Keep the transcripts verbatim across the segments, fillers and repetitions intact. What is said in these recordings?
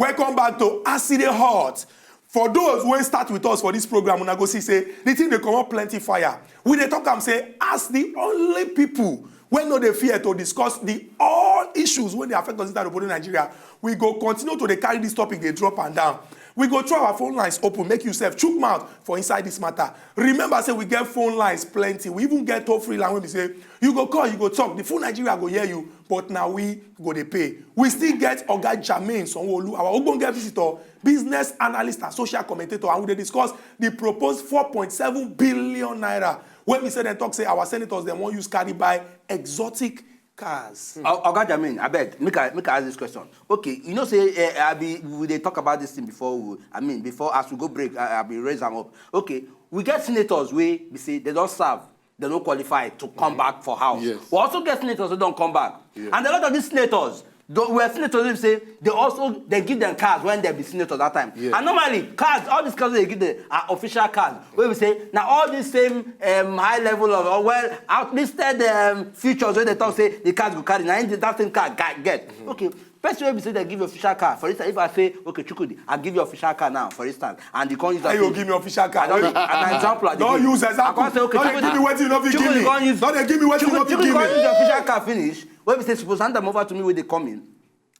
Welcome back to As E Dey Hot. For those wey start with us for this program, una go see say the thing dey comot plenty fire. We dey talk am say as the only people wey no dey fear to discuss the all issues wey dey affect us inside obodo Nigeria, we go continue to dey carry this topic dey drop and down. We go throw our phone lines open, make you sef chook mouth for inside this matter. Remember say we get phone lines plenty. We even get toll free line wey be say you go call, you go talk. The full Nigeria go hear you, but na we go dey pay. We still get Oga Jermaine Sanwo-Olu, our ogbonge visitor, business analyst and social commentator, and we dey discuss the proposed four point seven billion naira wey be say dem talk say our senators dem wan use carry buy exotic cars. O- Oga Jamin, I beg, make I make I ask this question. Okay, you know say eh, I be we dey talk about this thing before we, I mean before as we go break, I, I be raise am up. Okay, we get senators wey be say they don serve, they no qualify to come back for house. Yes. We also get senators wey don come back, and a lot of these senators, though we are senators wey be say they also they give them cars when they be senators that time. Yes. And normally cars, all these cars wey they give them are official cars. Wey we say na all these same um, high level of uh, well outlisted um, features wey they talk say the cars go carry na him that same car ga- get. Okay, person wey be say they give you official car, for instance, if I say, okay, Chukwudi, I give you official car now, for instance, and you come use How that you go thing. give me official I car? don an example I dey Don't give. use example. I come say, okay, Don't dey Chukwudi, give me wetin you no fit give Chukwudi me. come use Don't dey give me wetin you no fit Chukwudi give come me. Use your official car finish. Wey be say suppose hand am over to me wey dey come in,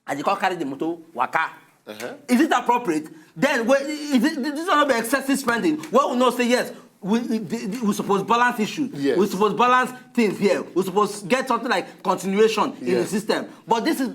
and you come carry the motor waka. Is it appropriate? Then wey is it, this one no be excessive spending. Wey we know say yes, we we, the- the- we suppose balance issues. Yes. We suppose balance things here. We suppose get something like continuation in the Yes. system. But this is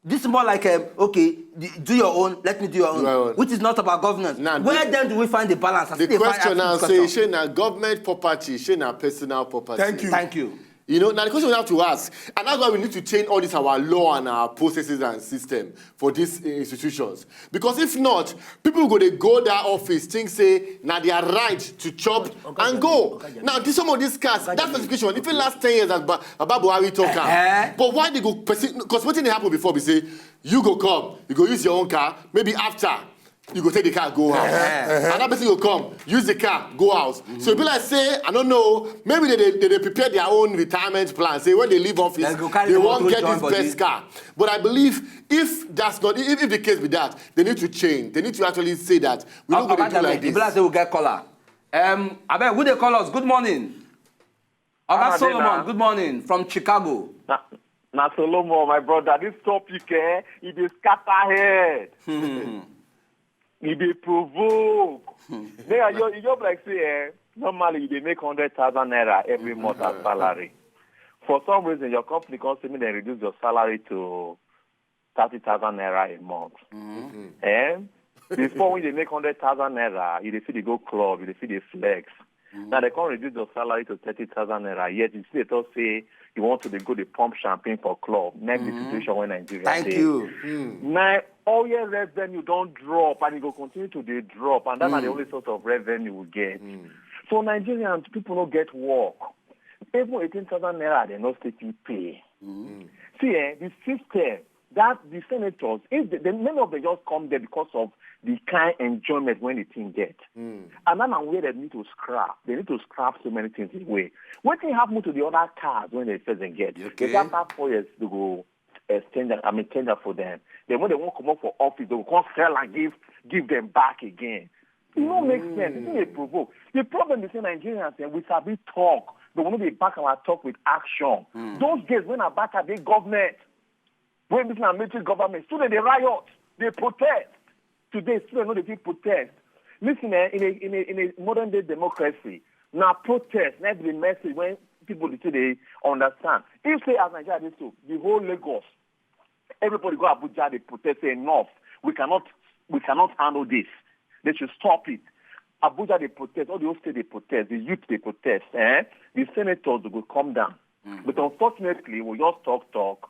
this is more like um, okay, d- do your own, let me do your own, Do your own. Which is not about governance. Now, Where the- then do we find the balance? I The still dey find question ask now this say, question. Shey na government property, shey na personal property. Thank you. Thank you. You know, now the question we have to ask, and that's why we need to change all this our law and our processes and system for these uh, institutions. Because if not, people go dey go that office, think say na their right to chop and go. Now, this some of these cars, that specification, even last ten years as Ba- Baba Buhari talk am. Eh? But why they go? Because wetin dey happen before be say you go come, you go use your own car, maybe after you go take the car go house. Another person go come, use the car go house. So e be like say I don't know, maybe they they, they prepare their own retirement plan. Say when they leave office, Dem go carry they the wan motor get join this body. Best car. But I believe if that's not if, if the case be that, they need to change. They need to actually say that we no go Oga dey do like Dame, e be like this. Say we get caller. Um, abeg, who dey call us? Good morning. Oga How are they Solomon, now? Good morning from Chicago. Na, na Solomon, my brother. This topic, eh, it dey scatter head. E dey provoke. Yeah, you, you just like say, eh, normally you dey make hundred thousand naira every month as salary. For some reason, your company come say make dem reduce your salary to thirty thousand naira a month. Eh? Before when you dey make hundred thousand naira, you dey fit dey go club, you dey fit dey flex. Now they come reduce your salary to thirty thousand naira. Yet you still dey talk say you want to dey go dey pump champagne for club. Next the situation wey Nigeria Thank dey. You. Na oil revenue don drop and e go continue to dey drop, and that's na the only source of revenue we get. So Nigerians, people no get work. Even eighteen thousand naira, they no still fit pay. See, eh, the system that the senators, if they, they, many of them just come there because of the kind enjoyment when the thing get. And now where they need to scrap. They need to scrap so many things away. What thing happen to the other cars when they first dem get? Okay. They got past four years to go exchange, I mean, tender for them. Then when they won't come up for office, they will come sell and give give them back again. It no make sense. It dey provoke. The problem is say Nigerians, eh, we sabi talk, but we no dey back our talk with action. Those days when Abacha dey government, when this na military government, students dey riot, dey protest. Today, students no dey fit protest. Listen, eh, in a in a in a modern day democracy, na protest na be the message when people dey still dey understand. If say as Nigeria dey so, the whole Lagos, everybody go Abuja dey protest say enough, we cannot we cannot handle this. They should stop it. Abuja dey protest, all the whole state dey protest, the youth dey protest, eh? The senators go come down. But unfortunately, we just talk talk,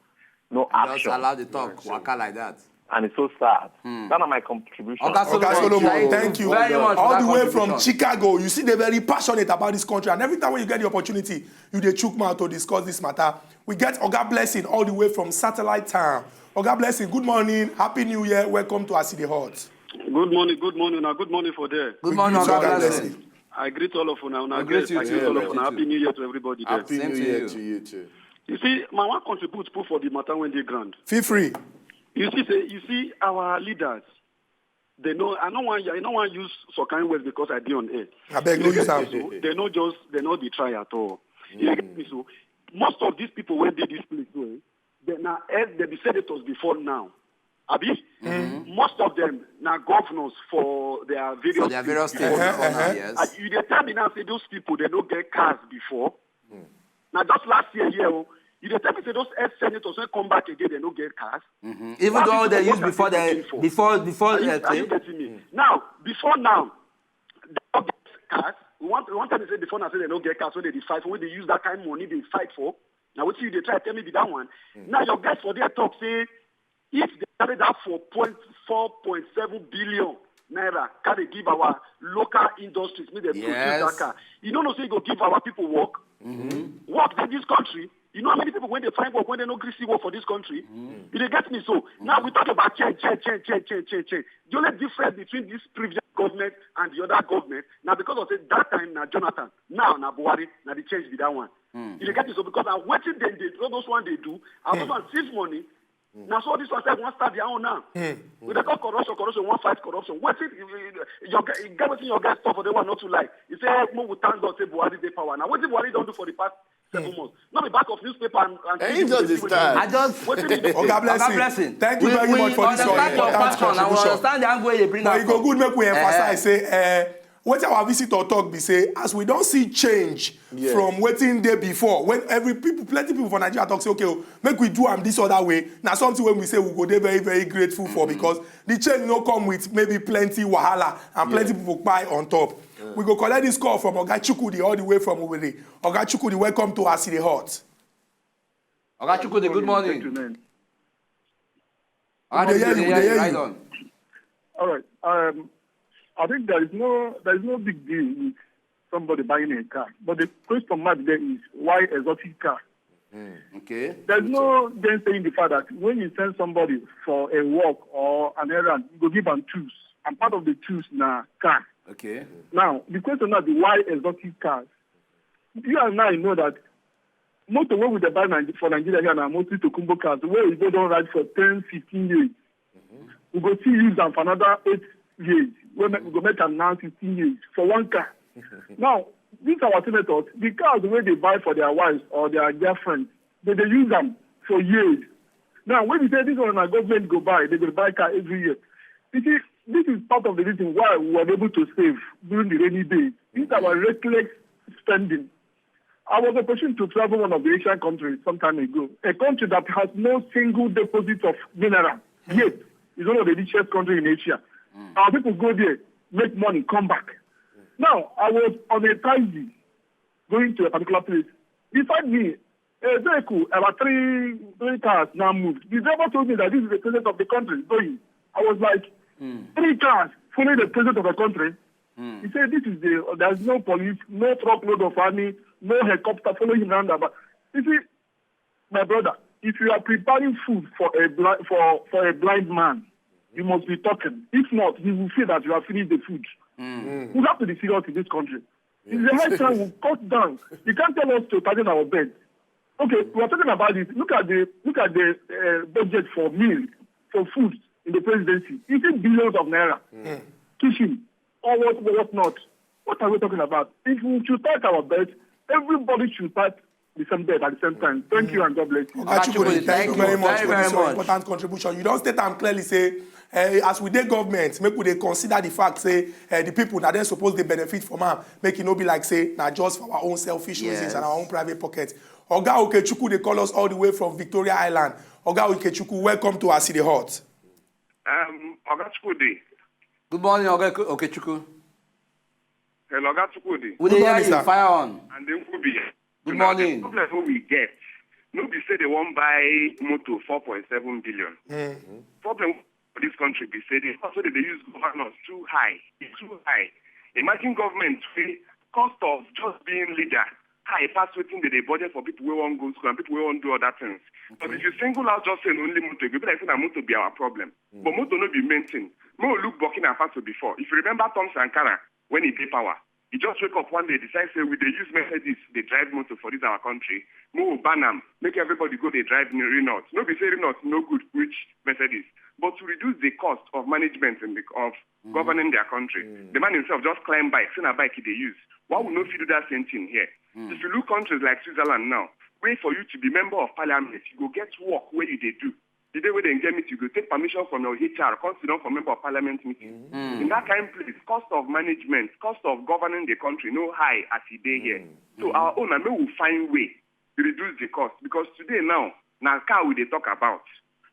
no Just action. Allow the talk waka like that. And it's so sad. That's not my contribution. Oga Oga Solomon, Solomon, thank you. Very much for All that the way from contribution. Chicago, you see, they're very passionate about this country, and every time when you get the opportunity, you dey chook mouth to discuss this matter. We get Oga Blessing all the way from Satellite Town. Oga Blessing, good morning, Happy New Year, welcome to As E Dey Hot. Good morning, good morning, and good morning for there. Good morning, Oga Oga Blessing. Blessing. I greet all of una. Una I greet great. you I too. greet all of Yeah, una. you Happy too. New Year to everybody there. Happy Same New to Year you. To you too. You see, my one contribute put for the matter when they grand. Feel free. You see, say, you see our leaders. They know. I don't want. I don't want use some kind words because I be on air. I beg no use am. So they no just. They no dey try at all. You get me? So most of these people when they this place, well, they now as they be senators before now. Abi, most of them now governors for their various for their various states before states. Now. Uh-huh. And you dey tell me now say those people they no get cars before. Now just last year, yeah, oh, you dey tell me say those ex senators when come back again they no get cars. Even though they use before they before before. Are you, are you getting me? Now before now, they no get cars. We want we want to say before now say they no get cars, so they dey fight. When they use that kind of money they fight for. Now what you dey try tell me be that one. Now your guys for there talk say if they carry that four point four point seven billion naira, can they give our local industries make they produce Yes. That car? You don't know say you go give our people work. Work in this country. You know how many people when they find work when they no gree see work for this country? You dey get me so. Now we talk about change, change, change, change, change, change, change. The only difference between this previous government and the other government now because of say that time now Jonathan, now now Buhari, now the change be that one. You dey get me so because now wetin dem dey all those one dey do, and those one thief money. Now so this one sef wan start their own now. We dey call corruption, corruption, wan fight corruption. Wetin you you- you- your guy- you get wetin your guys talk for the one not too like. He say make we thank God say Buhari dey power. Now wetin Buhari don do for the past seven months? No be back of newspaper and and Eh, see he people just dey dey see wetin start. he do. I just Wetin he dey Oga do. blessing. Blessing. Thank you We- very we much for this your understand your important passion and we contribution. understand the angle you bring But am e go from. Good make we emphasize Eh. say uh, wetin our visitor talk be say as we don see change Yes. From wetin dey before when every people plenty people for Nigeria talk say okay o make we do am this other way na something wey we say we go dey very very grateful for because the change no come with maybe plenty wahala and plenty people kpai on top. We go collect this call from Oga Chukwudi all the way from Owerri. Oga Chukwudi, welcome to As E Dey Hot. Oga Chukwudi, good morning. Gentlemen. Oga We dey hear Chukwudi, you, we dey hear right you. On. All right. Um, I think there is no there is no big deal with somebody buying a car. But the question mark there is why exotic car? Okay. There's no gainsaying the fact that when you send somebody for a walk or an errand, you go give them tools. And part of the tools na car. Okay. Now, the question now be why exotic cars? You and I know that motor wey we dey buy Nige- for Nigeria here na mostly Tokunbo cars wey we go don ride for ten, fifteen years. We go still use am for another eight years. We, make, we go make am now fifteen years for one car. Now, these our senators, the cars wey they buy for their wives or their girlfriends, they dey use am for years. Now, when you say this one na government go buy, they go buy car every year. You see, this is part of the reason why we were able to save during the rainy days. This is our reckless spending. I was opportune to travel one of the Asian countries some time ago, a country that has no single deposit of mineral. Yet, it's one of the richest countries in Asia. Our people go there, make money, come back. Now, I was on a taxi going to a particular place. Beside me, a vehicle, about three three cars now moved. The driver told me that this is the president of the country going. I was like, three cars following the president of the country? He said, this is the, there's no police, no truckload of army, no helicopter following him around about. You see, my brother, if you are preparing food for a blind for for a blind man, you must be talking. If not, he will feel that you have finished the food. We have to be serious in this country. It's the high time we cut down. You can't tell us to tighten our bed. Okay, we are talking about it. Look at the look at the uh, budget for meal for food in the presidency. Is it billions of naira? Kitchen or what what not? What are we talking about? If we should tighten our bed, everybody should tighten the same bed at the same time. Thank you and God bless you. Oga Chukwudi, thank you very much Very, for this very your much. Important contribution. You don state am clearly say uh, as we dey government, make we dey consider the fact say uh, the people na dem suppose dey benefit from am. Make e no be like say na just for our own selfish Yes. Reasons and our own private pocket. Oga Okechukwu dey call us all the way from Victoria Island. Oga Okechukwu, welcome to As E Dey Hot. Um, Oga Chukwudi, Good morning, Oga Okechukwu. hello, Oga Chukwudi, We Good dey hear morning, you, sir. fire on. and then who be Good Now, morning. The problem wey we get, no be say they wan buy motor four point seven billion. Problem for this country be say the cost wey they dey use govern us too high. It's too high. Imagine government wey cost of just being leader high pass wetin they dey budget for people wey wan go school and people wey wan do other things. But if you single out just say na only motor, e go be like say na motor be our problem. But motor no be main thing. Make we look Burkina Faso before. If you remember Tom Sankara when he dey power, You just wake up one day, decide say we dey use Mercedes, dey drive motor for this our country. Mo ban am, make everybody go dey drive Renault. No be say Renault no good, which Mercedes, but to reduce the cost of management and the, of governing their country. The man himself just climb bike, say na bike he dey use. Why we no fit do that same thing here? If you look countries like Switzerland now, way for you to be member of parliament, you go get work where you dey do. The day wey dem get meeting, you go take permission from your H R, come sit down for member of parliament meeting. In that kind place, cost of management, cost of governing the country no high as e dey here. So our own na make we find way to reduce the cost, because today now na car we dey talk about.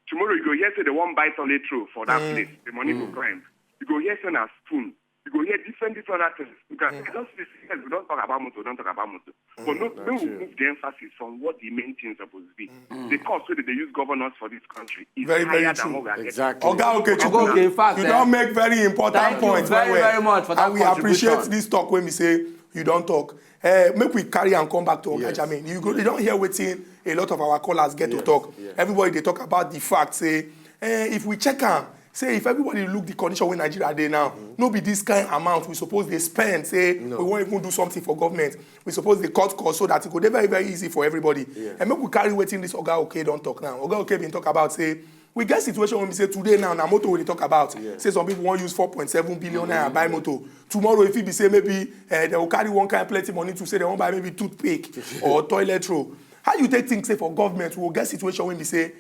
Tomorrow you go hear say they wan buy toilet roll for that place. The money go climb. You go hear say na spoon. You go hear different different other things. You can just see, yes, we don talk about motor, we don talk about motor. But no, make we move the emphasis from what the main thing suppose be. The cost wey dem dey use govern us for this country is very, very higher than true. What we are getting. Exactly. Oga Okechukwu, Oga Okechukwu, in fact, you eh, don make very important points. Thank you very, well, very much for that contribution. And we appreciate this talk when we say you don talk. Uh, make we carry and come back to Oga Germain. You go, you don hear wetin a lot of our callers get to talk. Everybody dey talk about the fact say, eh, if we check am, say if everybody look the condition wey Nigeria dey now, no be this kind amount we suppose dey spend. Say we wan even do something for government, we suppose dey cut cost so that e go dey very, very easy for everybody. And make we carry wetin this Oga Oke don talk now. Oga Oke bin talk about say we get situation wey be say today now na motor we dey talk about. Say some people wan use four point seven billion naira buy motor. Tomorrow, if e be say maybe, eh, they will carry one kind plenty money to say they wan buy maybe toothpick or toilet roll. How you take think say for government we go get situation wey be say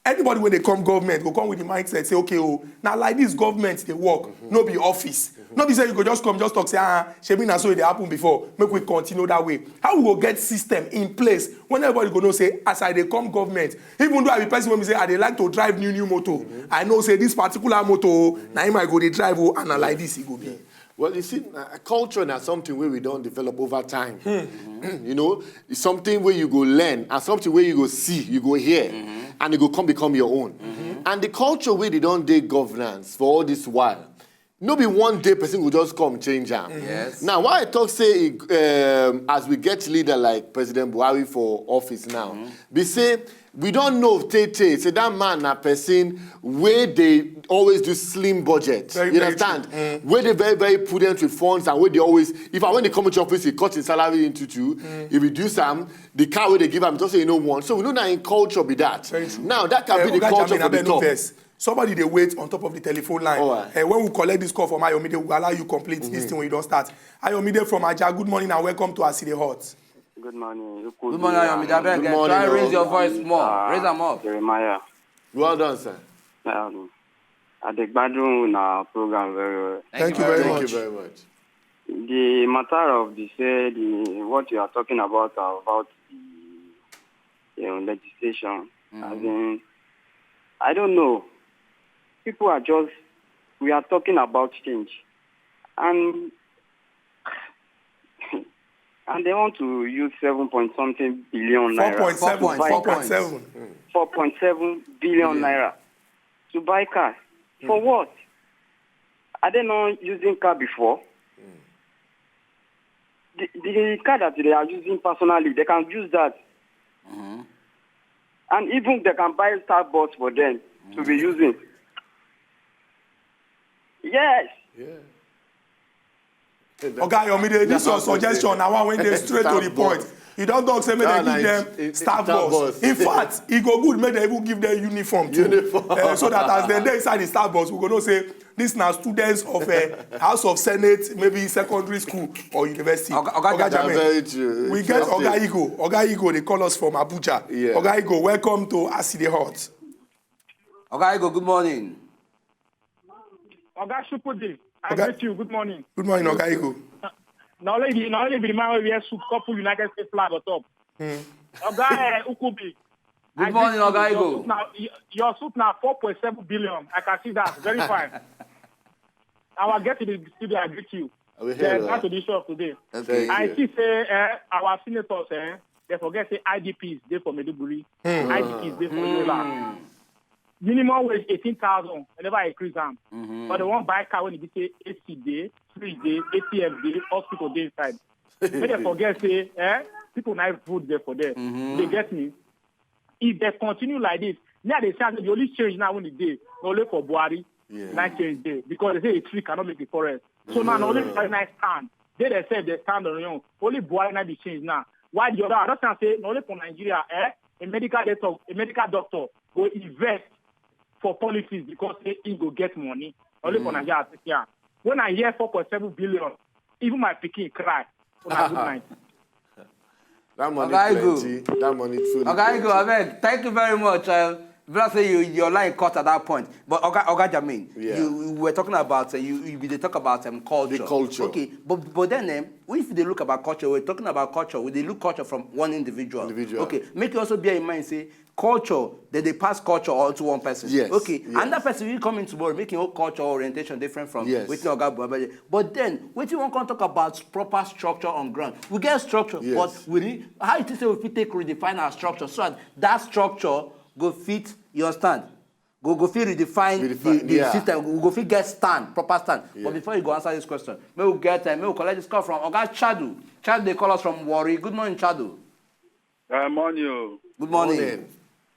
anybody wey dey come government go come with the mindset say, okay, oh, na like this government dey work, no be office. No be say you go just come just talk say, ah, shebi na so e dey happen before, make we continue that way. How we go get system in place when everybody go know say as I dey come government, even though I be person wey be say I dey like to drive new new motor, I know say this particular motor, na him I go dey drive, oh, and na like this e go be. Well, you see, uh, culture na something wey we don develop over time. You know, it's something wey you go learn and something wey you go see, you go hear, and e go come become your own. And the culture wey dey don dey governance for all this while, no be one day person go just come change am. Yes. Now, why I talk say, um, as we get leader like President Buhari for office now, be say we don know tey tey say that man na person wey dey always do slim budget. Very, you very understand? True. Wey dey very, very prudent with funds and wey dey always, if I when they come into office, he cut his salary into two, he reduce am, the car wey they give am, just say you no want. So we know na in culture be that. Very true. Now that can be the Oga culture Germain, for the abeg no top. Vex. Somebody dey wait on top of the telephone line. All right. Eh, when we collect this call from Ayomide, we go allow you complete this thing when you don start. Ayomide from Aja, good morning and welcome to As E Dey Hot. Good morning. Good morning, Ayomide. Abeg, eh, try raise your voice more. Raise am up. Jeremiah. Well done, sir. Um, I dey gbadun una program very well. Thank you very much. Thank you very much. The matter of the say the what you are talking about, uh, about the, you know, legislation. As in, I don't know. People are just, we are talking about change, and and they want to use seven point something billion naira. Four point seven, four point seven. Four point seven billion naira to buy car. For what? Are they not using car before? The, the car that they are using personally, they can use that. And even they can buy Starbucks for them to be using. Yes. Yeah. Oga Ayomide, this your suggestion na one wey dey straight to the point. You don talk say make they give them Starbucks. In fact, e go good make they even give them uniform too. Uniform. Eh, so that as they dey inside the Starbucks, we go know say this na students of, eh, House of Senate, maybe secondary school or university. Oga, Oga Germain, very true. We get Oga Igo. Oga Igo dey call us from Abuja. Yeah. Oga Igo, welcome to As E Dey Hot. Oga Igo, good morning. Oga Shukudi, I greet you. Good morning. Good morning, Oga Igo. Na only the, na only be the man wey wear suit, couple United States flag on top. Oga, eh, Ukubi. Good morning, Oga Igo. Your suit na, your suit na four point seven billion. I can see that. Very fine. Our guest in the studio, I greet you. We hear that. Back to the issue of today. Okay. I see say, eh, our senators, eh, they forget say I D Ps dey for Maiduguri. I D Ps dey for Yola. Minimum wage eighteen thousand, they never increase am. But they wan buy car when e be say A C dey, fridge dey, A T M dey, hospital dey inside. Make they forget say, eh, people na food dey for there. You dey get me? If they continue like this, me I dey say the only change now wey e dey, na only for Buhari, na change dey, because they say a tree cannot make a forest. So now na only final stand. They themselves, they stand on their own. Only Buhari na be change now. Why the other? I don't say, not only for Nigeria, eh? A medical doctor, a medical doctor go invest for politics because say he go get money. Only for Nigeria, I think, yeah. When I hear four point seven billion, even my pikin cry. Una good night. That money Oga Igu. Plenty. That money too. Oga Igu, I beg, thank you very much. Uh, Bla say you, your line cut at that point. But Oga, Oga Jamin, Yeah. you, you were talking about, uh, you, you they talk about um, culture. The culture. Okay, but, but then um, if they look about culture, we're talking about culture, we they look culture from one individual. Individual. Okay, make you also bear in mind, say, culture, that they pass culture onto one person. Yes, Okay, yes. Another person will come in tomorrow, making whole culture orientation different from Yes. wetin Oga Buabele. But then, wetin we wan come talk about proper structure on ground. We get structure, Yes. But we need, how you think say we fit take redefine our structure so that that structure go fit your stand, go go fit redefine, Redefine, the, the yeah. system, we go fit get stand, proper stand. Yeah. But before you go answer this question, may we get uh, may we collect this call from Oga Chadu. Chadu, they call us from Warri. Good morning, Chadu. Uh, morning, o. Good morning.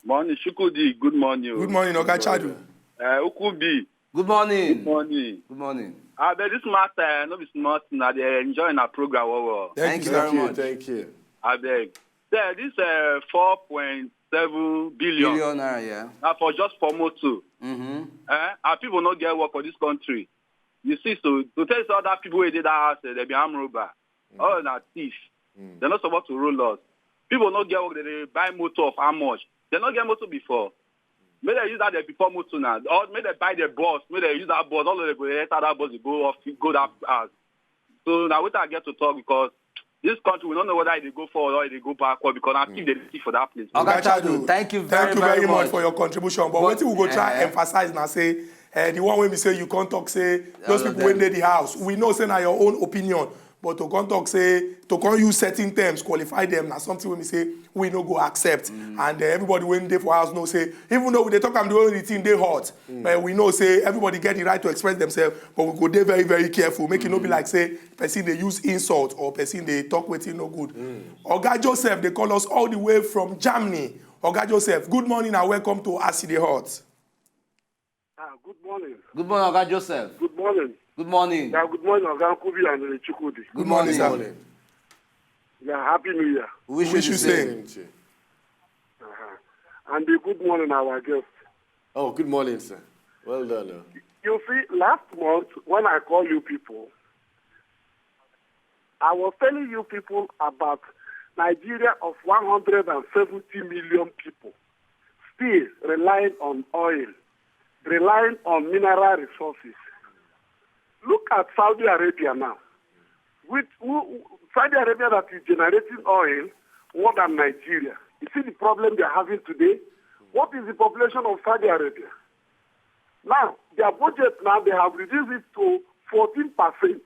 Morning, Chukwudi. Good morning, o. Good morning, Oga Chadu. Uh, Ukubi. Good morning. Morning. Good morning. I bet this matter, uh, no be small thing. I dey enjoy our program, well, well. Thank, Thank you sir. very Thank you. much. Thank you. I beg. Sir, this uh, four point seven billion. Billion naira, yeah. Now for just for motor. Mm-hmm. Eh? And people no get work for this country. You see, so to tell you other people wey dey that house, eh, they be arm robber. All na thief. They're not supposed to rule us. People no get work. They dey buy motor of how much? They no get motor before. Make they use that they before motor now, or make they buy the bus. Make they use that bus. All of them go enter that bus, they go off, go that house. So now what I get to talk because this country we don't know whether they go forward or they go backward because I think they see for that place. Oga Oga Chadu, thank you very, thank you very, very much much. for your contribution. But But, wetin we go try eh, emphasize na say uh, the one wey be say you come talk say those All of people wey them. Dey the house, we know say na your own opinion, but to come talk say to come use certain terms qualify them na something wey be say we no go accept. And uh, everybody wey Dey for house know say even though we dey talk am the way the thing dey hot, but we know say everybody get the right to express themselves. But we go dey very very careful, make e no be like say person dey use insult or person dey talk wetin no good. Oga Joseph dey call us all the way from Germany. Oga Joseph, good morning and welcome to As E Dey Hot. Ah, good morning. Good morning, Oga Joseph. Good morning. Good morning. Yeah, good morning, Oga Kubi and uh, Chukwudi. Good morning, morning. sir. Yeah, Happy New Year. Wish, Wish you you the same. same. Thank you. Uh-huh. And a good morning, our guest. Oh, good morning, sir. Well done. Oh. You see, last month when I called you people, I was telling you people about Nigeria of one hundred seventy million people still relying on oil, relying on mineral resources. Look at Saudi Arabia now. With who, Saudi Arabia that is generating oil more than Nigeria. You see the problem they are having today? What is the population of Saudi Arabia? Now, their budget now, they have reduced it to fourteen percent.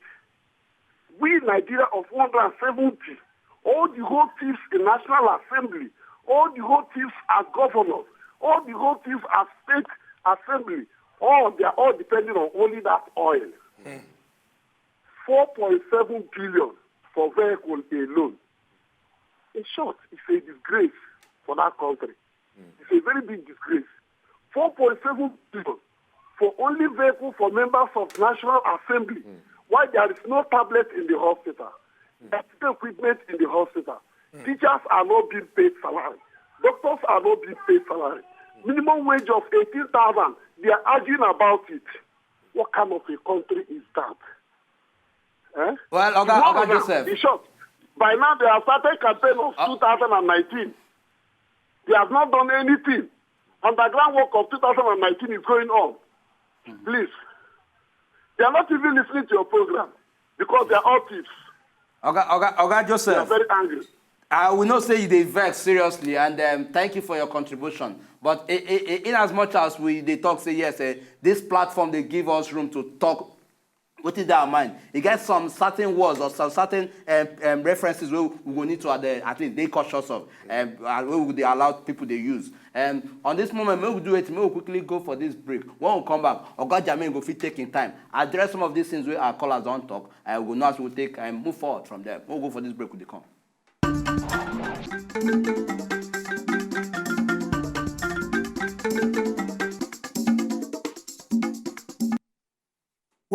We, Nigeria of one hundred seventy, all the whole thieves in National Assembly, all the whole thieves as governors, all the whole thieves as state assembly, all they are all depending on only that oil. four point seven billion for vehicle alone. In short, it's a disgrace for that country. It's a very big disgrace. four point seven billion for only vehicle for members of National Assembly. Why there is no tablet in the hospital? Medical equipment in the hospital. Teachers are not being paid salary. Doctors are not being paid salary. Minimum wage of eighteen thousand, they are arguing about it. What kind of a country is that? Eh? Well, Oga, Tomorrow Oga now, Joseph. In short, by now they have started campaign of Uh, two thousand nineteen. They have not done anything. Underground work of two thousand nineteen is going on. Please. They are not even listening to your program because they are all thieves. Oga, Oga, Oga They are Joseph. Very angry. I will not say you dey vex seriously, and um, thank you for your contribution. But i- i- i- in as much as we dey talk, say yes, eh, this platform dey give us room to talk wetin dey our mind. E get some certain words or some certain um, um, references wey we go need to uh, at least dey cautious of, um, and wey we dey allow people dey use. Um, on this moment, make we do it, make we quickly go for this break. When we come back, Oga Jamin go fit take him time, address some of these things wey our callers don talk, and we go know as we take um, move forward from there. Make we go for this break, we dey come.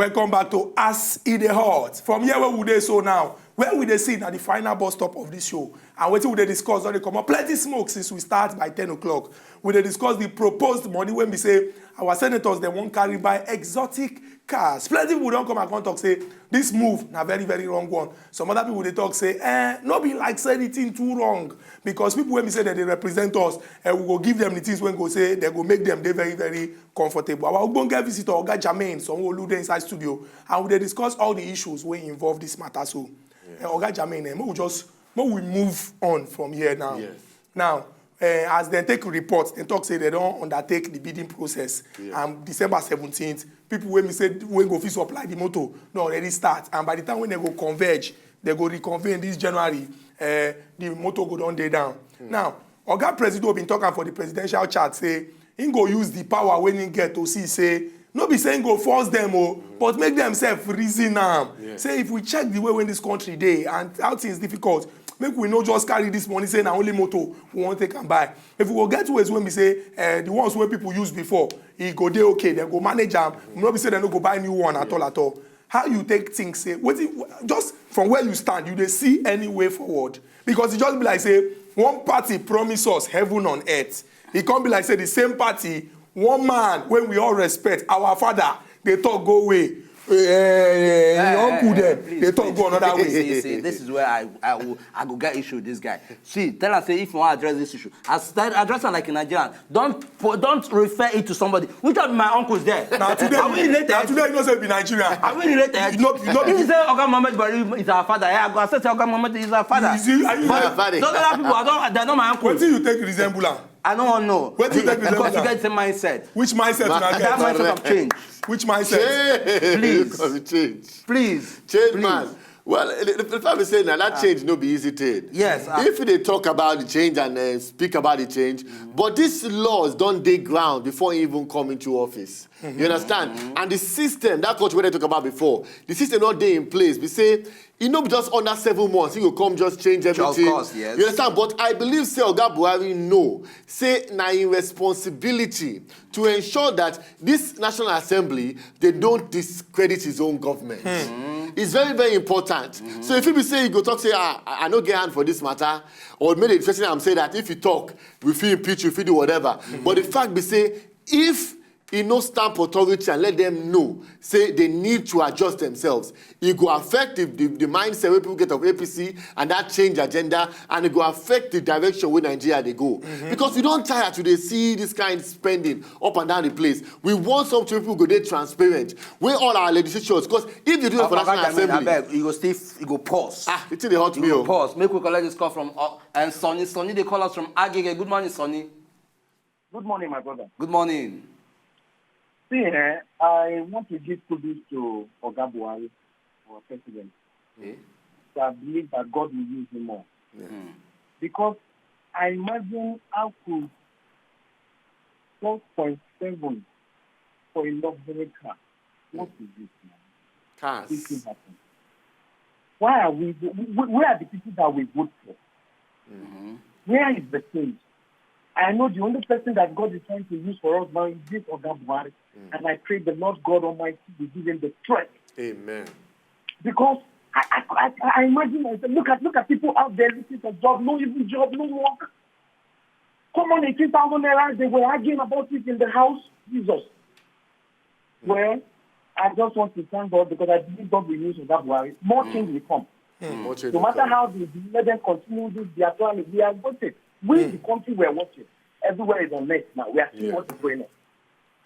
Welcome back to As E Dey Hot. From here where we dey so now, where we dey see na the final bus stop of this show. And wetin we dey discuss don dey comot plenty smoke since we start by ten o'clock. We dey discuss the proposed money wey be say our senators dem wan carry buy exotic cars. Plenty people don come and come talk say this move na very, very wrong one. Some other people dey talk say, eh, no be like say the thing too wrong, because people wey be say dem dey represent us, eh, we go give them the things wey go say dem go make them dey very, very comfortable. Our ogbonge visitor, Oga Jermaine Sanwo-Olu, dey inside studio, and we dey discuss all the issues wey involve this matter. So, eh, Oga Jermaine, eh, make we just, make we move on from here now. Yes. Now, eh, as dem take report, dem talk say dem don undertake the bidding process. Yeah. And December seventeenth, people wey be say wey go fit supply the motor don already start. And by the time wey dem go converge, dem go reconvene this January, eh, the motor go don dey down. Now, Oga Presido bin talk am for the presidential chat say he go use the power wey he get to see say no be say he go force them o, but make them sef reason am. Yeah. Say if we check the way wey this country dey and how things difficult, make we no just carry this money say na only motor we wan take am buy. If we go get ways wey be say, eh, the ones wey people use before, e go dey okay, dem go manage am. No be say dem no go buy new one at all, at all. How you take think say, wetin, just from where you stand, you dey see any way forward? Because e just be like say one party promise us heaven on earth. E come be like say the same party, one man wey we all respect, our father, dey talk go away. Eh, eh, eh, him uncle dem dey talk go another way. See, see, this is where I, I, will, I go get issue with this guy. See, tell am say if you wan address this issue, as I address am like a Nigerian, don't po- don't refer it to somebody. Which of my uncles there? Na today, are we related? Na today you know say be Nigerian. Are we related? You know, you know, if you say Oga Muhammad Buhari is our father, yeah, I go accept say Oga Muhammad is our father. You see, are you— But those other people, I don't, they're not my uncles. Wetin you take resemble am? I don't want to know. Wetin you take resemble am? Because you get the same mindset. Which mindset una get? That mindset of change. Which mindset? Change. Please. Because you change. Please. Change, please. Man. Well, the, the, the fact is saying that, that change no be easy thing. Yes, uh, if they talk about the change and, uh, speak about the change, but these laws don't dey ground before he even come into office. You understand? And the system, that culture wey dem talk about before, the system not dey in place. We say, e no be just under seven months, he go come just change everything. Of course, yes. You understand? But I believe say Oga Buhari know say na im responsibility to ensure that this National Assembly, they don't discredit his own government. It's very, very important. So if he be say he go talk say, "Ah, I, I no get hand for this matter," or maybe the person I'm say that if you talk, we fit impeach you, we fit do whatever. But the fact be say, if he no stamp authority and let them know say they need to adjust themselves, e go affect the, the, the mindset wey people get of A P C and that change agenda, and e go affect the direction wey Nigeria dey go. Because we don tire to dey see this kind spending up and down the place. We want something wey people go dey transparent, wey all our legislatures, because if you do it for National Assembly, abeg, you go still, you go pause. Ah, the thing dey hurt me o. You go pause. Make we collect this call from, uh, and Sonny. Sonny dey call us from Agege. Good morning, Sonny. Good morning, my brother. Good morning. See, eh, I want to give kudos to Oga Buhari, our president. Eh? So I believe that God will use him more. Yeah. Because I imagine how could twelve point seven for a luxury car. What is this, man? Cars. This thing happen. Why are we, wh-, wh-, where are the people that we vote for? Where is the change? I know the only person that God is trying to use for us now is this Oga Buhari. And I pray the Lord God Almighty will give him the strength. Amen. Because I, I, I, I imagine myself, look at, look at people out there looking for job, no even job, no work. Come on, eighteen thousand naira, they were arguing about it in the house. Jesus. Well, I just want to thank God because I believe God will use Oga Buhari. More change will come. More change will come. No matter how they do, let them continue this, their plan. We are watching. We, the country, we are watching. Everywhere is on net now. We are seeing what is going on.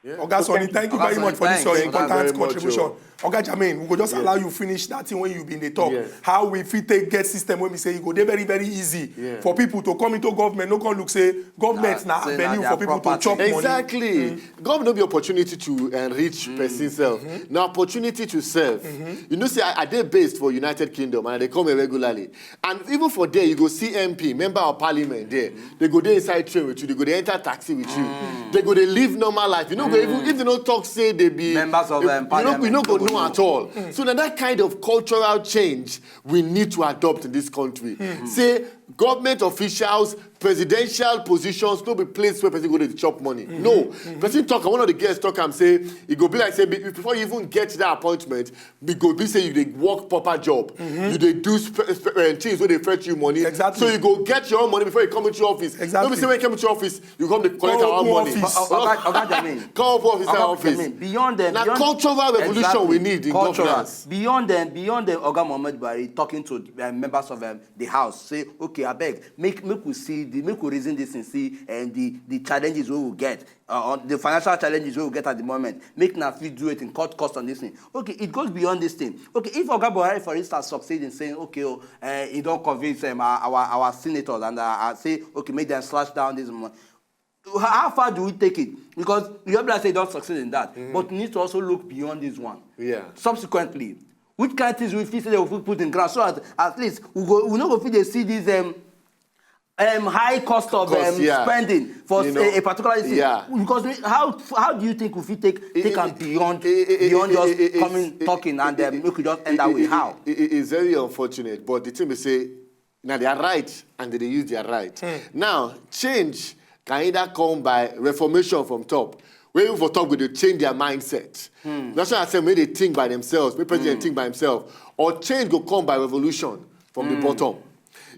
Oga Sonny, thank you very much for this your important contribution. Oga Jermaine, we go just allow you finish that thing when you been dey talk. Yes. How we fit take get system wey be say e go dey very, very easy for people to come into government, no come look say government na avenue for people to chop money. Exactly. Government no be opportunity to enrich person self. Na opportunity to serve. You know say I, I dey based for United Kingdom and I dey come here regularly. And even for there, you go see M P, member of parliament there. They go dey inside train with you. They go dey enter taxi with you. They go dey live normal life. You know, go even if they no talk say they be members of, um, parliament, you no go know at all. So now that kind of cultural change we need to adopt in this country. Say government officials, presidential positions no be place where person go dey chop money. No. Person talk, one of the guests talk am say e go be like say be- before you even get that appointment, e go be say you dey work proper job, you dey do spe- spe- eh, things wey dey fetch you money. Exactly. So you go get your own money before you come into office. Exactly. No be say when you come into office, you come dey collect Come our own open money. office. Oga, Oga Jamin. Come open office. Oga Our office. Jamin, beyond them, Na beyond, cultural revolution exactly. We need in Cultural. Governance. Beyond them, beyond them, Oga Mohammed Buhari talking to uh, members of um, the house, say, okay, I beg, make make we see, the, make we reason this and see and the the challenges we will get. Uh, on the financial challenges we will get at the moment, make na fit do it in cut cost on this thing. Okay, it goes beyond this thing. Okay, if Oga Buhari, for instance, succeed in saying, okay, oh, uh, he don't convince um, our, our our senators and uh, uh, say, okay, make them slash down this money. How far do we take it? Because you have to say don't succeed in that, but you need to also look beyond this one. Yeah. Subsequently, which kind of things we feel say we fit put in ground so at, at least we go we no go fit dey see this um, um, high cost of Cost, um, yeah. spending for You s- know, a, a particular thing. yeah. Because we, how how do you think we fit take take am beyond it- it- beyond it- just it- it- coming it- talking and um, make we just end it- that way? it- How? It, it is very unfortunate, but the thing we say, now they are right and they use their right. Now, change can either come by reformation from top, where you for top go dey change their mindset. That's why I say make they think by themselves, make president think by himself, or change go come by revolution from the bottom.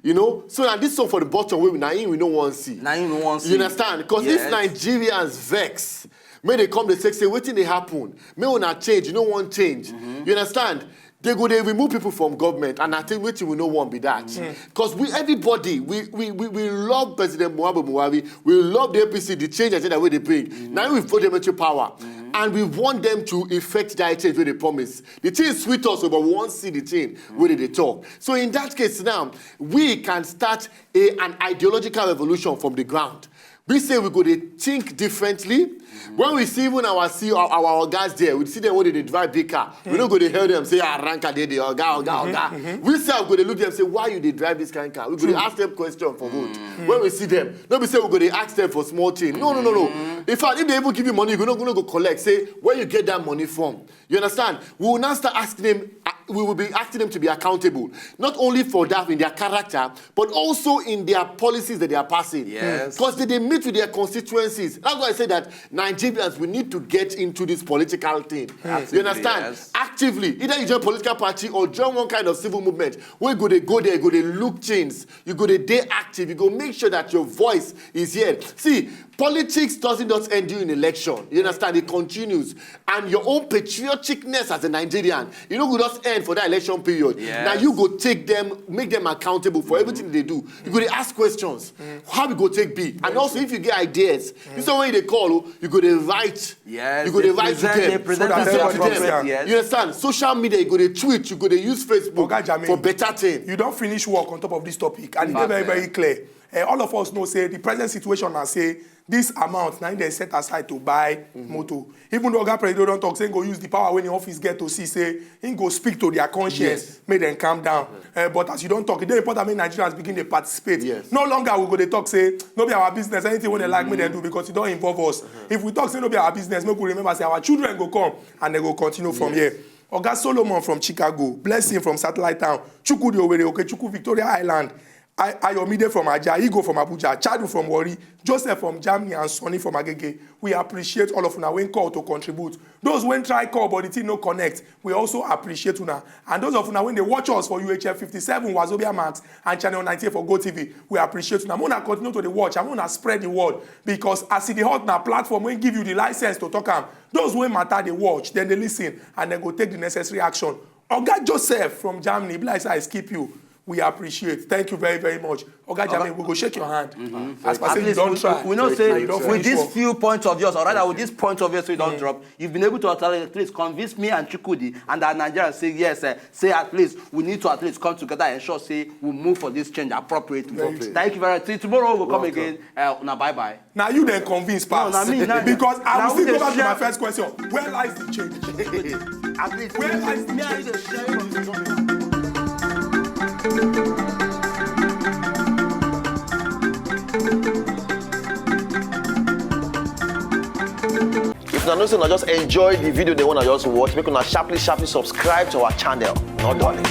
You know, so now this one for the bottom, we now we no one see. Na him no wan see. You understand? Because if Yes. Nigerians vex, make they come they say, say wetin dey happen. Make una change, you no wan change. You understand? They go they remove people from government, and I think wetin we no want be that. Because we everybody we we we, we love President Muhammadu Buhari, we love the A P C, the change agenda wey they bring. Now we vote them into power, and we want them to effect that change wey they promise. The thing sweet us, but we wan see the thing wey they dey talk. So in that case now, we can start a an ideological revolution from the ground. We say we go dey think differently. When we see even our see our, our guys there, we see them wey they dey drive big car. We no go dey hail them say ah ranker dey dey oga oga oga. We say we go dey look them say why you dey drive this kind car. We go dey ask them question for road. When we see them, no be say we go dey ask them for small thing. No no no no. In fact, if they even give you money, you go no go no go collect. Say where you get that money from. You understand? We will now start asking them. Uh, we will be asking them to be accountable, not only for that in their character, but also in their policies that they are passing. Yes. Because they, they meet with their constituencies. That's why I say that Nigerians, we need to get into this political thing. Actively, You understand? Yes. Actively, either you join a political party or join one kind of civil movement. Where go they go there, go they look things. You go they day active. You go make sure that your voice is heard. See, politics doesn't just end during election. You understand? It continues. And your own patrioticness as a Nigerian, you know, go just end for that election period. Yes. Now you go take them, make them accountable for everything they do. You go they ask questions. How we go take be? And also, if you get ideas, this is why they call. Oh, you go they write. Yes, You go they they write to present- them. they present Present their to problems, them. Yes. You understand? Social media, you go they tweet, you go they use Facebook Oga Jamin, for better thing. You don't finish work on top of this topic, and it's Fact, very very eh? Clear. Eh, all of us know say the present situation na say this amount na im dem set aside to buy motor. Even though Oga Presido don talk say im go use the power wey im office get to see say im go speak to their conscience, Yes. make dem calm down. Eh, but as you don talk, e dey important make Nigerians begin dey participate. Yes. No longer we go dey talk say no be our business, anything wey dem like make dem do because e don involve us. If we talk say no be our business, make we remember say our children go come and dem go continue from here. Oga Solomon from Chicago, Blessing from Satellite Town, Chukwudi Owerri, Okechukwu, Victoria Island, Ay- Ayomide from Ajah, Igo from Abuja, Chadu from Warri, Joseph from Germany, and Sonny from Agege. We appreciate all of una wey call to contribute. Those wey try call but the thing no connect, we also appreciate una. And those of una wey dey watch us for U H F fifty-seven Wazobia Max and Channel ninety-eight for GoTV, we appreciate una. Make una continue to dey watch and make una spread the word, because as e dey hot na platform wey give you the license to talk am. Those wey matter dey watch, dem dey listen, and dem go take the necessary action. Oga Joseph from Germany, e be like say I skip you. We appreciate. Thank you very very much. Oga Jamin, we go shake your hand. As per At say you least don we, try. we know You say don with finish these work. Few points of yours, or rather with these points of yours, so you don't drop. You've been able to at least convince me and Chukwudi and our Nigerians say yes, uh, say at least we need to at least come together and ensure say we move for this change appropriately. Very true. Thank you very much. See, tomorrow we'll come Welcome. Again. Uh, now bye bye. Na you dem convince pass. Na me, na- Because I na will we still go dey back to share- my first question. Where lies the change? At least Where lies the me, I change? dey share from If una know say una just enjoy the video dem wey una just watch, make una sharply sharply subscribe to our channel. No darling.